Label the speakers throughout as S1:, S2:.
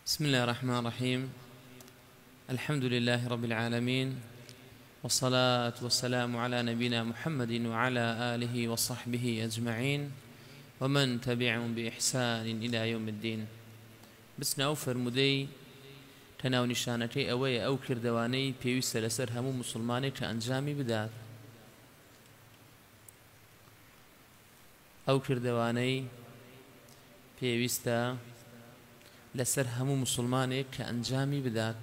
S1: بسم اللە الرحمن الرحیم الحمد لله رب العالمین والصلاة والسلام على نبینا محمد وعلى آله وصحبه اجمعین ومن تبعهم بإحسان إلى یوم الدین. بچنە ئەو فەرموودەی کە ناونیشانەکەی ئەوەیە ئەو کردەوانەی پێویستە لەسەر هەموو موسڵمانێک کە ئەنجامی بدات. ئەو کردەوانەی پێویستە لەسەر هەموو موسڵمانێک کە ئەنجامی بدات.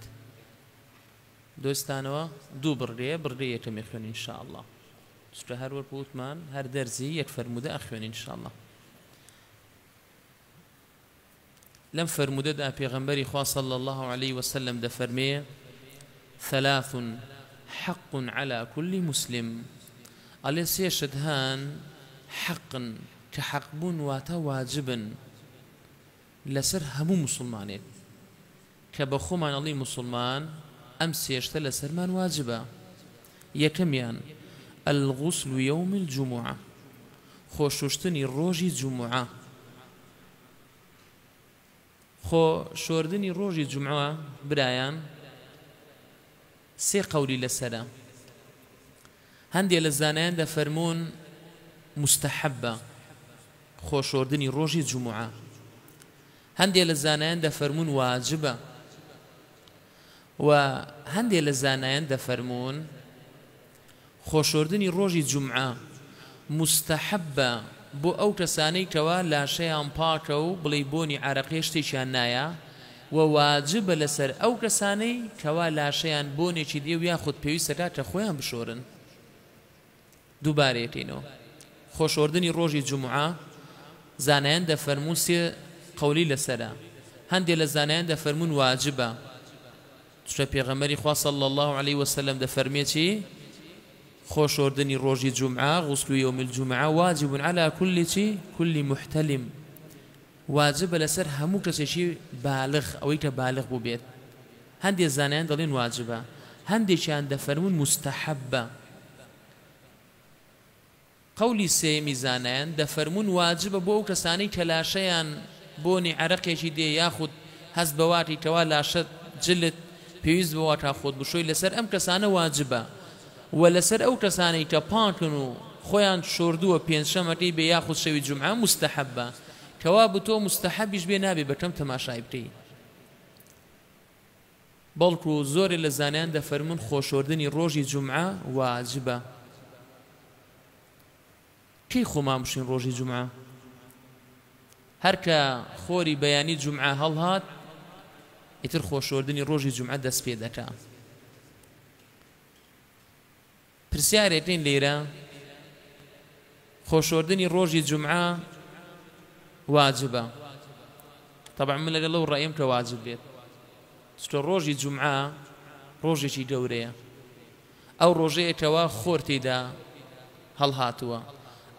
S1: دۆستانەوە دوو بڕگەیە بڕگەی یەکەمی خوێن ان شاء اللە چونکە هەر وەک وتمان هەر دەرزی یەک فەرموودە ئەخوێن ان شاء اللە. لەم فەرموودەدا پێغەمبەری خوا صلی اللە علیە وسلم دەفەرمێ، ثلاث حق علی کل مسلم، ئەڵێ سێ شت هەن حەقن، کە حەق بوون واتە واجبن لەسەر هەموو موسڵمانێک، کە بە خۆمان ئەڵێین موسڵمان ئەم سێ شتە لەسەرمان واجبە، یەکەمیان، الغسل یوم الجمعە، خۆشوشتنی ڕۆژی جومعە. خۆ شۆردنی ڕۆژی جومعە برایان سێ قەولی لەسەرە هەندێ لە زانایان دەفەرموون موستەحەبە خۆ شۆردنی ڕۆژی جومعە هەندێ لە زانایان دەفەرموون واجبە و هەندێ لە زانایان دەفەرموون خۆشۆردنی ڕۆژی جومعە موستەحەبە بۆ ئەو کەسانەی کەوا لاشەیان پاکە و بڵێی بۆنی عەرەقێ شتێکیان نایە، وە واجبە لەسەر ئەو کەسانەی کەوا لاشەیان بۆنێکی دێ و یاخود پێویستەکا کە خۆیان بشۆرن. دووبارەیەکەینەوە خۆشۆردنی ڕۆژی جومعە زانایان دەفەرموون سێ قەولی لەسەرە، هەندێ لە زانایان دەفەرموون واجبە، چونکە پێغەمبەری خوا صلی اللە علیە وسلم دەفەرمێ چی؟ خۆ شۆردنی ڕۆژی جومعە، غسل یوم الجمعە واجب علی کل چی؟ کل محتلم، واجبە لەسەر هەموو کەسێکی بالغ، ئەوەی کە بالغ بووبێت. هەندێ زانایان دەڵێن واجبە، هەندێکیان دەفەرموون موستەحەبە. قەولی سێیەمی زانایان دەفەرموون واجبە بۆ ئەو کەسانەی کە لاشەیان بۆنی عەرەقێکی دێ یاخود هەست بەواکەی کەوا لاشەت، جلت، پێویست بەواکا خۆت بشۆی لەسەر ئەم کەسانە واجبە وە لەسەر ئەو کەسانەی کە پاکن و خۆیان شۆردووە پێنجشەمەکەی بێ یاخود شەوی جومعە موستەحەبە کەوابوو تۆ موستەحەبیش بێ نابێ بەکەم تەماشای بکەی بەڵکو زۆرێ لە زانایان دەفەرموون خۆشۆردنی ڕۆژی جومعە واجبە. کەی خۆمان بشۆین ڕۆژی جومعە؟ هەر کە خۆری بەیانی جومعە هەڵهات ئیتر خۆشۆردنی ڕۆژی جومعە دەست پێ دەکا. پرسیارێکین لێرە خۆشۆردنی ڕۆژی جومعە واجبە تەبعا من لەگەڵ ئەو ڕەئیم کە واجب بێت چونکە ڕۆژی جومعە ڕۆژێکی گەورەیە ئەو ڕۆژەیە کەوا خۆر تێیدا هەڵهاتووە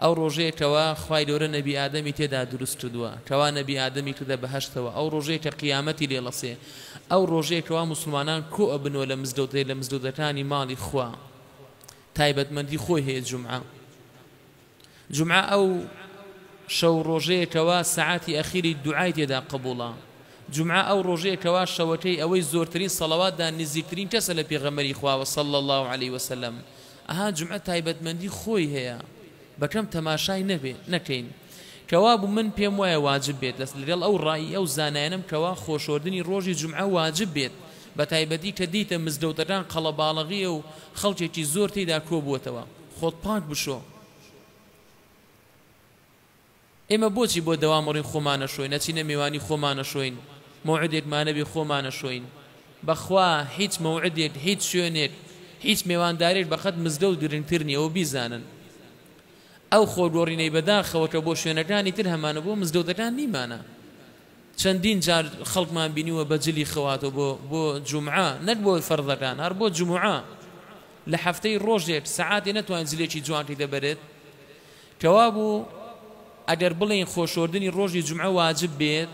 S1: ئەو ڕۆژەیە کەوا خوای گەورە نەبی ئادەمی تێدا دروست کردووە کەوا نەبی ئادەمی کردە بەهەشتەوە ئەو ڕۆژەیە کە قیامەتی لێ ڵەسێ ئەو ڕۆژەیە کەوا موسڵمانان کۆ ئەبنەوە لە مزگەوتێ لە مزگەوتەکانی ماڵی خوا تایبەتمەندی خۆی هەیە جومعە جومعە ئەو شەو ڕۆژەیە کەوا سەعاتی ئەخیری دوعای تێدا قبوڵە جومعە ئەو ڕۆژەیە کەوا شەوەکەی ئەوەی زۆرترین سەڵەواتدا نزیکترین کەسە لە پێغەمبەری خواوە صلی اللە علیە وسلم ئەها جومعە تایبەتمەندی خۆی هەیە بەکەم تەماشای نەبێ نەکەین کەوابوو من پێم وایە واجب بێت لەس لەگەڵ ئەو ڕای ئەو زانایانەم کەوا خۆشۆردنی ڕۆژی جومعە واجب بێت بەتایبەتی کە دیتە مزگەوتەکان قەڵەباڵغیە و خەڵکێکی زۆر تێیدا کۆبووەتەوە خۆت پاک بشۆ. ئێمە بۆچی بۆ دەوام ئەڕۆین خۆمان ئەشۆین ئەچینە مێوانی خۆمان ئەشۆین مەوعدێکمان هەبێ خۆمان ئەشۆین بەخوا هیچ مەوعدێک هیچ شوێنێک هیچ مێواندارێک بەقەد مزگەوت گرنگتر نیە ئەوە بیزانن ئەو خۆگۆڕینەی بەداخەوە کە بۆ شوێنەکانی تر هەمانە بۆ مزگەوتەکان نیمانە چەندین جار خەڵکمان بینیوە بە جلی خەو هاتووە بۆ بۆ جومعە نەک بۆ فەرزەکان هەر بۆ جومعە لە هەفتەی ڕۆژێک سەعاتێ نەتوانێت جلێکی جوان کەیتە بەرت کەوابوو ئەگەر بڵێین خۆشۆردنی ڕۆژی جومعە واجب بێت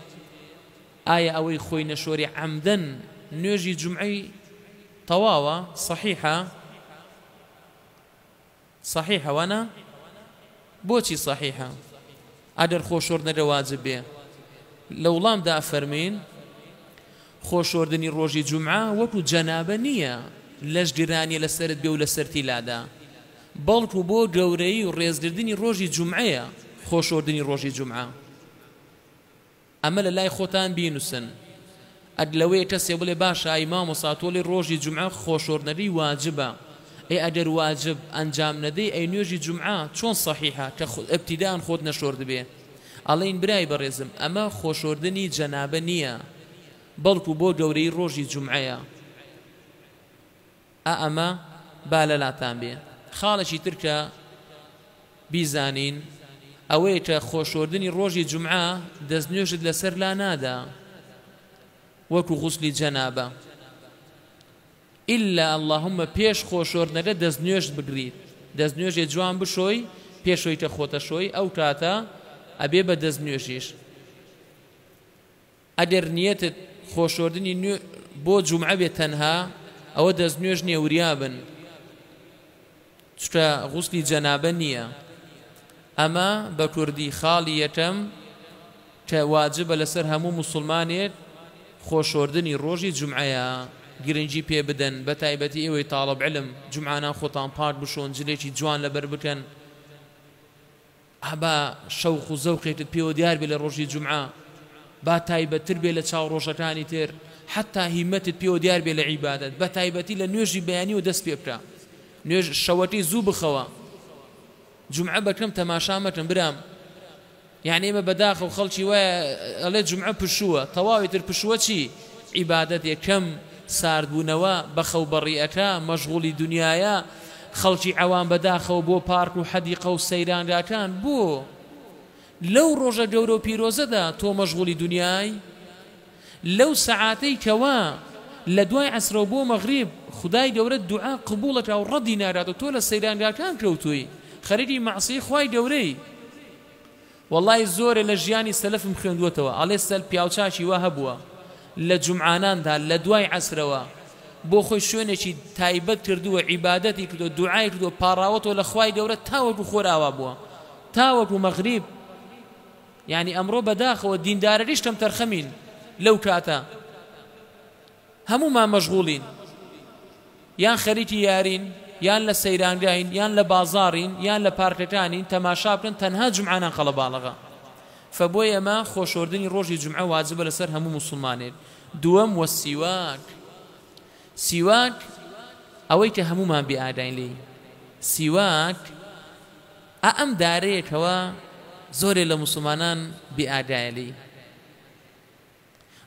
S1: ئایا ئەوەی خۆی نەشۆری عەمدەن نوێژی جومعەی تەواوە صحیحە صحیحە وانا بۆچی صحیحە ئەگەر خۆشۆردنەکە واجب بێ لە وڵامدا ئەفەرموین. خۆشۆردنی ڕۆژی جومعە وەکو جەنابە نییە لەش گرانیە لەسەرت بێ و لەسەرتی لادا، بەڵکو بۆ گەورەیی و ڕێزگرتنی ڕۆژی جومعەیە خۆشۆردنی ڕۆژی جومعە. ئەمە لە لای خۆتان بینوسن. ئەک لەوەیە کەسێ بڵێ باشە ئای مامۆستا تۆ ئەڵێی ڕۆژی جومعە خۆشۆردنەکەی واجبە، ئەی ئەگەر واجب ئەنجام نەدەی ئەی نوێژی جومعە چۆن سەحیحە کە ئیبتیدائەن خۆت نەشۆردبێ؟ ئەڵێین برای بەڕێزم ئەمە خۆشۆردنی جەنابە نییە بەڵکو بۆ گەورەیی ڕۆژی جومعەیە. ئا ئەمە با لەلاتان بێ. خاڵێکی تر کە بیزانین ئەوەیە کە خۆشۆردنی ڕۆژی جومعە دەستنوێژت لەسەر لا نادا وەکو غوسلی جەنابە ئیلا اللهم پێش خۆشۆردنەکە دەستنوێژت بگریت دەستنوێژێ جوان بشۆی پێشەوەی کە خۆتەشۆی ئەو کاتە ئەبێ بە دەستنوێژیش. ئەگەر نیەتت خۆشۆردنی نوێ بۆ جومعە بێت تەنها ئەوە دەست نوێژ نیە وریابن چونکە غوسلی جەنابە نیە ئەمە بە کوردی خاڵی یەکەم کە واجبە لەسەر هەموو موسڵمانێک خۆشۆردنی ڕۆژی جومعەیە گرنگی پێ بدەن بە تایبەتی ئێوەی تاڵب علم جومعانان خۆتان پاک بشۆن جلێکی جوان لەبەر بکەن با شەوق و زەوقێکت پێوە دیار بێ لە ڕۆژی جومعە، با تایبەتتر بێ لە چاو ڕۆژەکانی تر، حەتتا هیمەتت پێوە دیار بێ لە عیبادەت، بە تایبەتی لە نوێژی بەیانیەوە دەست پێ بکە، نوێژ شەوەکەی زوو بخەوە، جومعە بە کەم تەماشا مەکەن برام، یانی ئێمە بەداخەوە خەڵکی وایە ئەڵێ جومعە پشووە، تەواوی تر پشووە چی؟ عیبادەتێ کەم، ساردبوونەوە، بەخەو بەڕی ئەکا، مەشغوڵی دونیایە، خەڵکی عەوام بەداخەوە بۆ پارک و حەدیقە و سەیرانگاکان، بۆ لەو ڕۆژە گەورە و پیرۆزەدا تۆ مەشغوڵی دونیای؟ لەو سەعاتەی کەوا لە دوای عەسرەوە بۆ مەغریب خودای گەورە دوعا قبوڵ ئەکا و ڕەدی ناکاتەوە تۆ لە سەیرانگاکان کەوتووی خەریکی مەعسیەی خوای گەورەی. وەڵای زۆرێ لە ژیانی سەلەفم خوێندووەتەوە ئەڵێ سەل پیاوچاکی وا هەبووە لە جومعاناندا لە دوای عەسرەوە بۆ خۆی شوێنێکی تایبەت کردووە عیبادەتی کردووە دوعای کردووە پاڕاوەتەوە لە خوای گەورە تاوەکو خۆر ئاوا بووە تاوەکو مەغریب یعنی ئەمڕۆ بەداخەوە دیندارەکەیش کەمتەرخەمین لەو کاتە هەموومان مەشغوڵین یان خەریکی یارین یان لە سەیرانگاین یان لە بازاڕین یان لە پارکەکانین تەماشا بکەن تەنها جومعانان قەڵەباڵغە فە بۆیە ئەمە خۆشۆردنی ڕۆژی جومعە واجبە لەسەر هەموو موسڵمانێک دووەم وەسیواک سیواک ئەوەی کە هەموومان بێ ئاگاین لێی سیواک ئا ئەم دارەیە کەوا زۆرێ لە موسڵمانان بێ ئاگایە لێی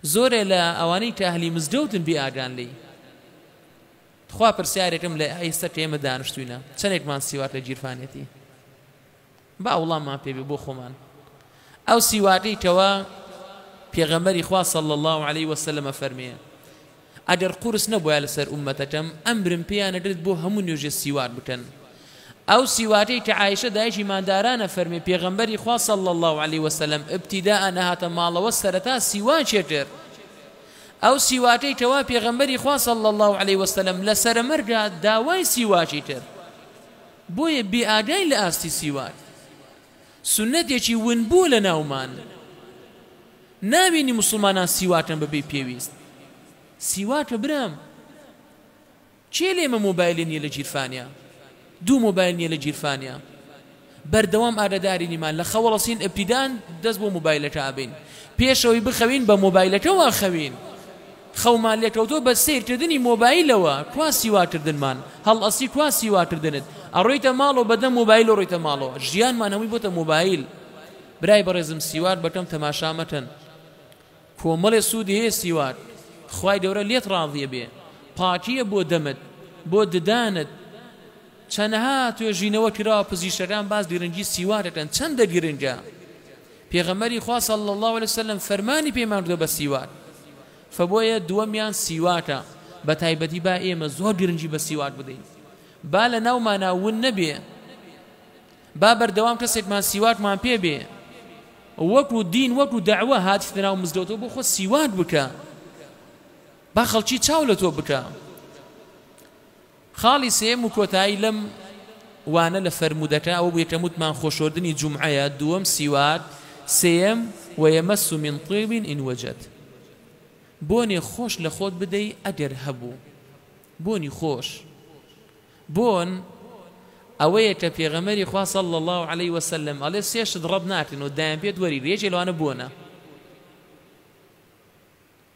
S1: زۆرێ لە ئەوانەی کە ئەهلی مزگەوتن بێ ئاگان لێی. تخوا پرسیارێکم لە ئێستا کە ئێمە دانشتوینە چەنێکمان سیواک لە گیرفانێتی؟ با وڵاممان پێ بێ بۆ خۆمان. ئەو سیواکەی کەوا پێغەمبەری خوا صلی اللە علیه وسلم ئەفەرمێ ئەگەر قورس نەبوایە لەسەر ئوممەتەکەم ئەمرم پێیان ئەکرد بۆ هەموو نوێژێ سیواک بکەن ئەو سیواکەی کە عائیشە دایکی ئیمانداران ئەفەرمێ پێغەمبەری خوا صلی اللە علیە وسلم ابتداء ئەهاتە ماڵەوە سەرەتا سیواکی کرد ئەو سیواکەی کەوا پێغەمبەری خوا صلی اللە علیە وسلم لە سەرەمەرگا داوای سیواکی کرد بۆیە بێ ئاگاین لە ئاستی سیواک سوننەتێکی ونبووە لە ناومان نابینی موسڵمانان سیواکەن بەبێ پێویست سیواکە برام کێ لێمە مۆبایلێ نیە لە گیرفانیا دوو مۆبایل نیە لە گیرفانیا بەردەوام ئاگاداری نیمان لە خەوەڵەسین ئبتیدان دەست بۆ مۆبایلەکە ئەبەین پێشەوەی بخەوین بە مۆبایلەکەوە ئەخەوین خەومان لێکەوتووە بە سەیرکردنی مۆبایلەوە کوا سیواکردنمان هەڵئەسی کوا سیواکردنت ئەڕۆیتە ماڵەوە بەدەم مۆبایلەوە ڕۆیتە ماڵەوە ژیانمان هەمووی بۆتە مۆبایل برای بەڕێزم سیوار بەکەم تەماشا مەکەن کۆمەڵێ سوودی هەیە سیوار خوای گەورە لێت ڕازیە بێ پاکیە بۆ دەمت بۆ ددانت چەنەها توێژینەوە کراوە پزیشکەکان باس گرنگی سیوار دەکەن چەندە گرنگە پێغەمبەری خوا صلی اللە علیە وسلم فەرمانی پێمان کردوە بە سیواک فبۆیە دووەمیان سیواکە بە تایبەتی با ئێمە زۆر گرنگی بە سیواک بدەین با لە ناومانا ون نەبێ با بەردەوام کەسێکمان سیواکمان پێ بێ وەکو دین وەکو دەعوە هاتیتە ناو مزگەوتەوە بۆ خۆت سیواک بکە با خەڵکی چاو لە تۆ بکە خاڵی سێیەم و کۆتایی لەم وانە لە فەرموودەکە ئەوە بوو یەکەم وتمان خۆشۆردنی جومعەیە، دووەم سیواک، سێیەم ویمس من طیب ان وجد. بۆنێ خۆش لە خۆت بدەی ئەگەر هەبوو بۆنی خۆش بۆن ئەوەیە کە پێغەمبەری خوا صلی اللە علیە وسلم ئەڵێ سێ شت ڕەت ناکرێن و دایان پێت وەریگرە یەکێ لەوانە بۆنە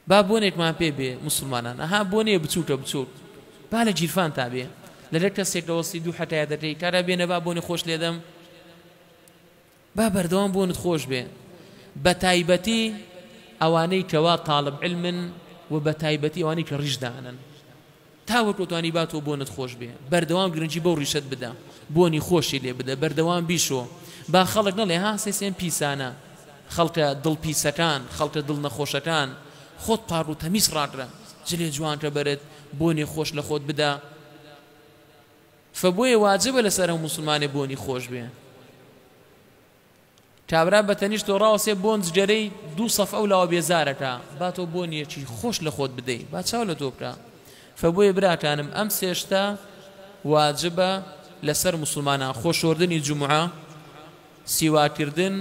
S1: با بۆنێکمان پێ بێ موسڵمانان ئەها بۆنێ بچووکە بچووک با لە گیرفانتا بێ لەگەر کەسێک دەوەستی دوو حەتایە دەکەی کارا بێنە با بۆنی خۆش لێدەم با بەردەوام بۆنت خۆش بێ بەتایبەتی ئەوانەی کەوا تاڵب علمن و بەتایبەتی ئەوانەی کە ڕیش دانن تاوەکو توانی با تۆ بۆنت خۆش بێ بەردەوام گرنگی بەو ڕیشەت بدە بۆنی خۆشی لێ بدە بەردەوام بیشۆ با خەڵک نەڵێ ها سێسێن پیسانە خەڵکە دڵ پیسەکان خەڵکە دڵ نەخۆشەکان خۆت پاک و تەمیز ڕاگرە جلێ جوانکە بەرت بۆنێ خۆش لە خۆت بدە فە بۆیە واجبە لەسەر هەموو موسڵمانێ بۆنی خۆش بێ کابرا بە تەنیشت تۆ ڕاوەسێ بۆن جگەرەی دوو سەف ئەو لاوە بێزارەکا با تۆ بۆنیەکی خۆش لە خۆت بدەی با چاو لە تۆ بکا فە بۆیە براکانم ئەم سێ شتە واجبە لەسەر موسڵمانان خۆ شۆردنی جومعە سیواکردن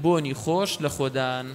S1: بۆنی خۆش لە خۆدان.